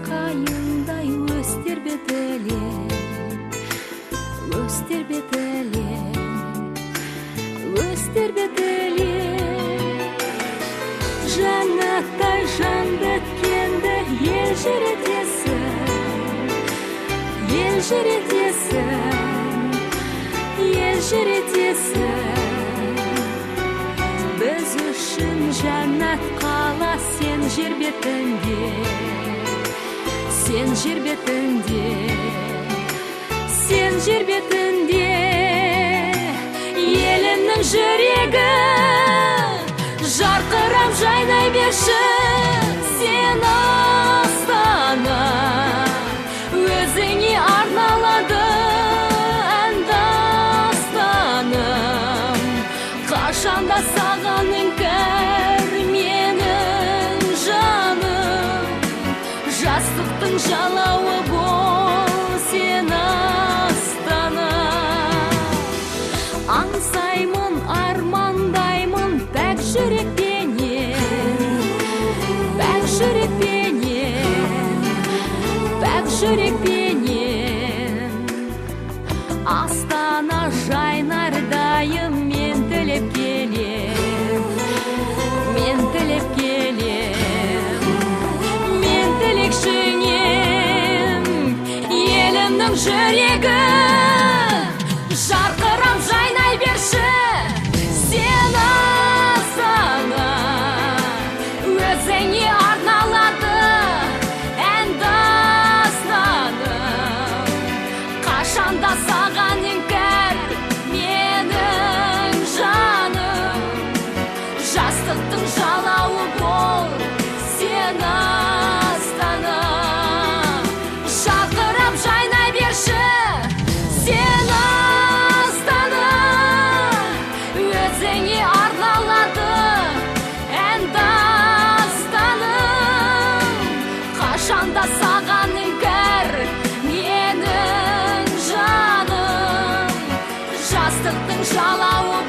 Қайыңдай өз тербетілем, өз тербетілем, өз тербетілем. Жәннаттай жан біткенді елжіретесің, елжіретесің, елжіретесің. Біз үшін жәннат қала сен жер бетінде, сен жер бетінде, сен жер бетінде. Елімнің жүрегі жарқырап жайнай берші, сен Астана, өзіңе арналады ән дастаным. Қашанда саған іңкәр менің жаным, жастықтың жалауы бол сен Астана. Аңсаймын, армандаймын пәк жүрекпенен, пәк жүрекпенен, пәк жүрекпенен. Астана жайнар дайым мен тілеп келем, мен тілеп келем, мен тілекшіңем. Елімнің жүрегі жарқырап жайнай берші, сен Астана, өзіңе арналады ән дастаным. Қашанда саған іңкәр менің жаным, жастықтың жалауы бол сен Астана. Жарқырап жайнай берші, сен Астана, өзіңе арналады ән дастаным. Қашанда саған іңкәр менің жаным, жастықтың жалауы